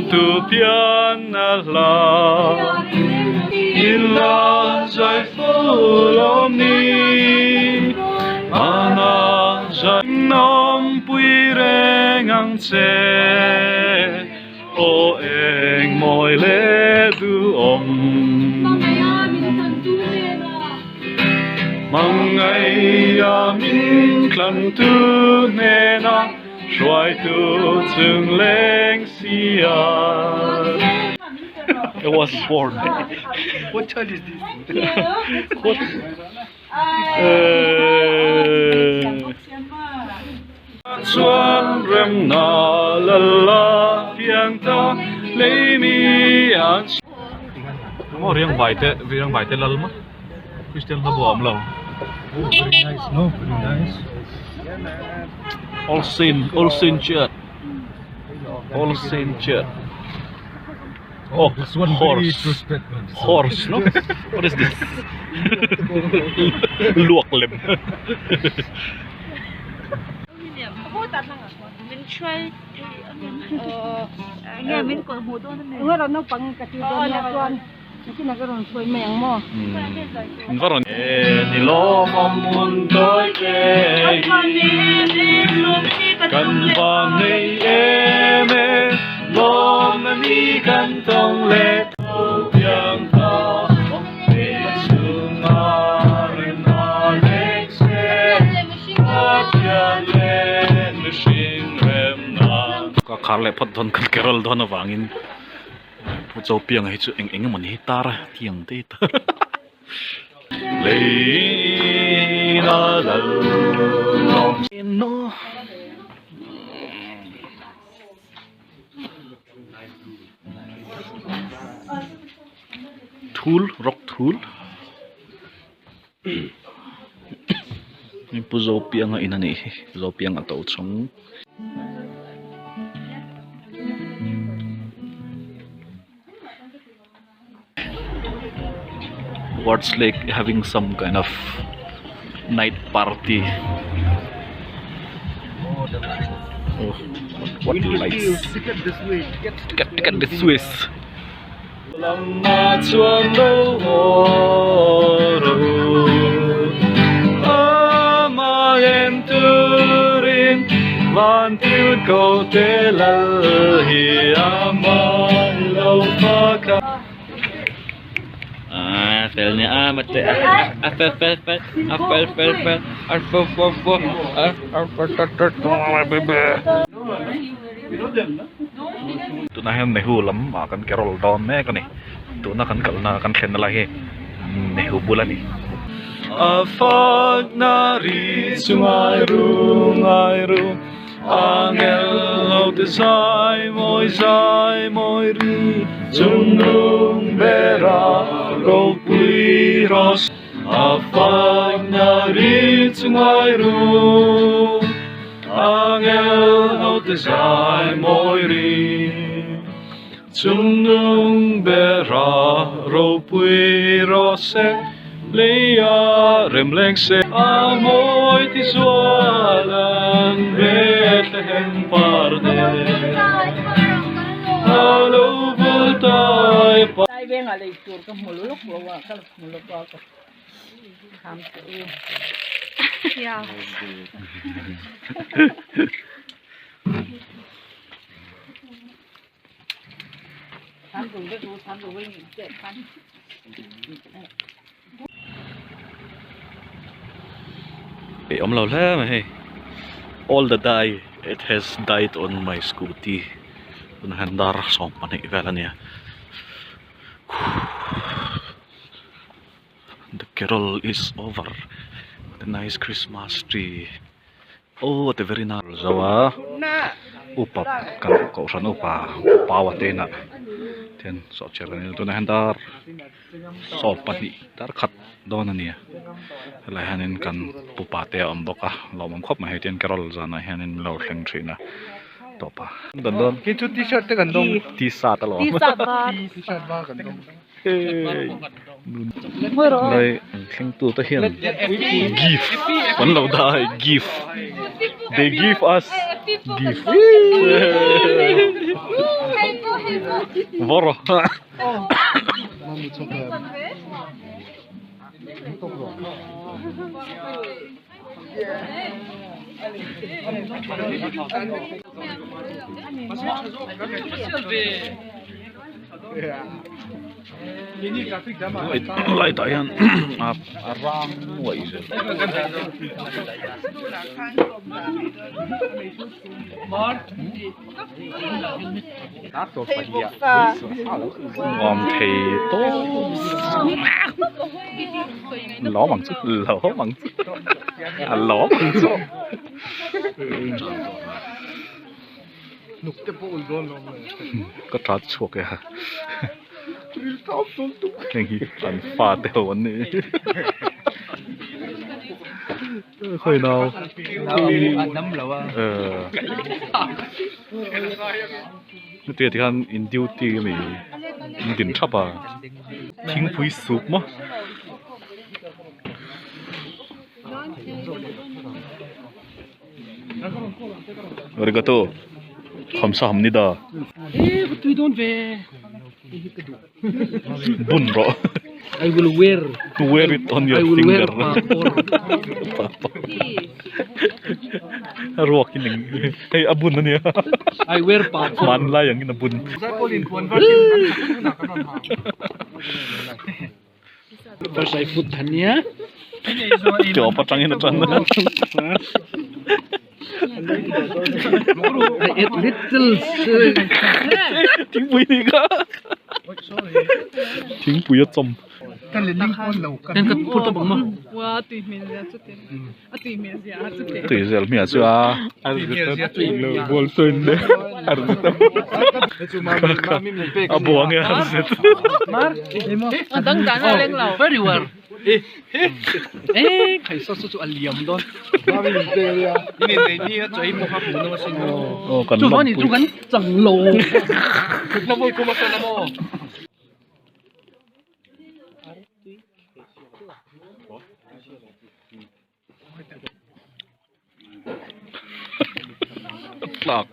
Tu pian a hla in la zai fo lawm ni Mana zai nawm pui reng ang che aw eng mawi leh duhawm Hmangaih a min thlantu hnenah. Hruaitu chung leng sia. It was born. What child is this? What? Chuan remna lala piang ta lei mi an. Maw riang vai te riang vai te lal maw Christian hla bu a awm lo. Very nice no very nice. All Saint All Saint Church All Saint Church Oh, This one very horse introspect one. horse no what is this luak lem In va rawn ni lawmawm hun tawi te hi kan van nei em e lawmna ni kan tawng leh tho piang ta hmel chhunga rinna lek se Pathian leh mihring remna. Ka khar leh phawt dawn kan carol dawn avangin. Pu Chopianga hi chu eng eng emaw ni hi tar a tiang te hi tar Lei na lal lawm no Thul rock thul Pu Zopianga in a nih hi Zopianga to chhung. What's like having some kind of night party oh what lights ticket ticket this way Lamah chuan lo haw ro Amah en turin van thil ko te lal hi amah lo fak a. Ah fel nia a mate a fel fel fel a fel fel fel a fo fo fo a a fo ta ta ta baby. Tunah hian Nehu lam ah kan carol dawn mek a ni tuna kan kalna kan thlenna lai hi Nehu bul a ni. A fakna ri chu ngai ru ngai ru angel lo ti zai mawi zai mawi ri chung lung bera ropui rawh. A fakna ri chu ngai ru Angel ho te zai mawi ri Chungnung bera ropui rawh se Leia rem leng se A mawi ti zual an Bethlehem par nen A lo vul tai pa. Ei awm lo hle mai hei all the dye it has died on my scooty tunah hian dar 12 vel a nia. The carol is over the nice Christmas tree oh what a very nice zo a upa kan kohhran upa paua te inah hian sawhchiar kan en tunah hian dar 12 dar khat dawn a ni a helai hianin kan pupa te a awm bawk a lawmawm khawp mai hei tian carol zanah hianin min lo thleng thin a. Tawp a. Khi chu t-shirt te kan dawng. T-shirt alawm. T-shirt var. T-shirt var kan dawng. Hei lai an thleng tu te hian gift an lo dah a hei gift they give us gift vawr Light ah hian a rang nuaih zel. Nuam thei tawp lawm ang chu lawm ang chu a lawm ang chu. Ka tat chhuak e heng hi an fate ho an ni khawi nau hetiang tikhan in duty a mi in din thap a thingpui sup maw. Arigato khamsahamnida bun rawh I will wear wear it on your I will wear finger papor a ruak in eng hei a bun ania I wear papor hmanlai angin a bun First I put dhania. Chawp atangin a tan a. I add little. Thingpui ni kha. Thingpui a chawm. Then ka put up ang ma. Wa tui hmel zia chu te. A tui hmel zia chu te. Tui zel hmel chu a. Bol sawn le. A buang e a zet. A dang dan a leng lo. Very well. Eh, khai so chu a liam dawn. Oh kan Chu ni chu kan chang lo. Tlak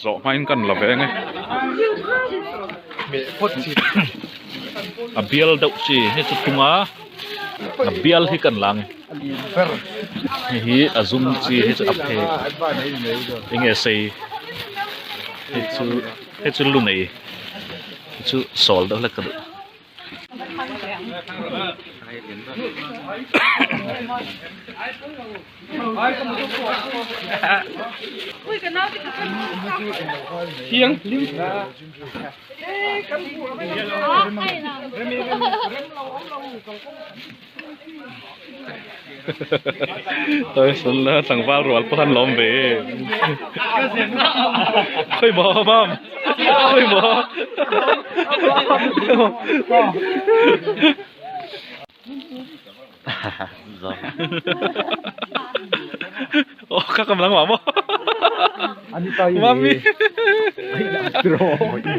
zawh hmain kan la ve ang e a bial deuh chi hei chu thung a a bial hi kan la ang e hei hi a zum chi hei chu a phek eng nge sei hei chu hei chu lu nei hei chu sawl deuh hlek ka duh. Tlangval rual pawh an lawm ve khawi maw mam khawi maw aw ka kam lang maw mami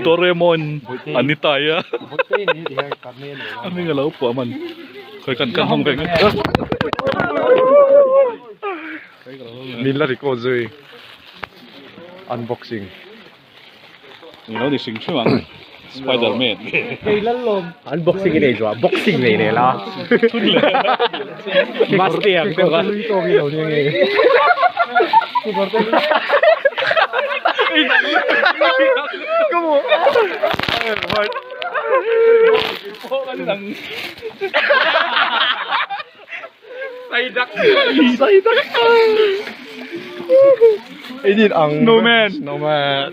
Doraemon Anita ia a hming a lo phuah man khawi kan kan hawng ve nge Min la record zui unboxing Ni lo ni hring hring ang Spiderman Unboxing i nei zuah boxing nei leh la Maste ang deuh a Snowman. Snowman.